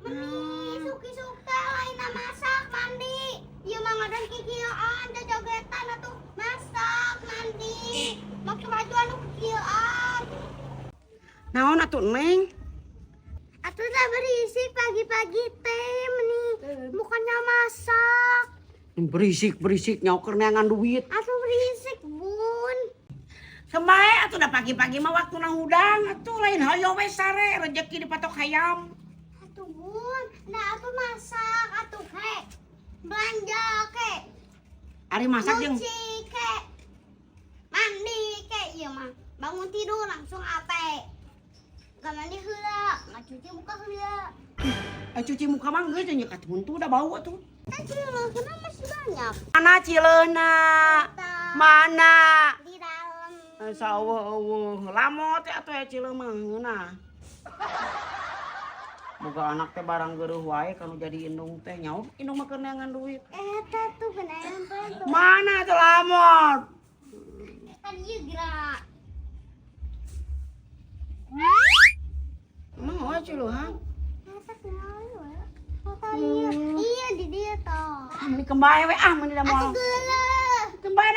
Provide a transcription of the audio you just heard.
Meni isuk-isuk teh lain masak mandi. Ieu mah ngadan kikieuan jojogetan atuh masak mandi. Make baju anu kikieuan. Naon atuh, Neng? Atuh teh berisik pagi-pagi teh meni bukannya masak. Berisik berisik nyawa keur neangan duit. Atuh berisik, Bun. Semae atuh, da pagi-pagi mah waktuna hudang atuh, lain hayo we sare, rezeki dipatok hayam. Atuh, Bun, nah atuh masak atuh ke. Belanja ke. Ari masak jeung Nyuci ke. Mandi ke ieu mah. Bangun tidur langsung ape. Gak mandi heula, nggak cuci muka heula. Eh, cuci muka mah geus nya atuh, udah bau atuh. Kan cileuhna masih banyak. Mana cileuna? Eta, Mana? di dalam. Eh, saweuh eueuh lamot teh atuh ya cileun mah ngeunah. Boga anak teh barang geureuh wae kanu jadi indung teh, nyaho indung mah keur neangan duit. Eta tuh nempel tuh. Mana tuh lamot? Kan ieu gerak. Emang wae cileuhan? Eta kumaha we? Eta iya, iya di dia toh. Ah, meni kembae we ah, meni da Atuh moal. geuleuh. Kembae.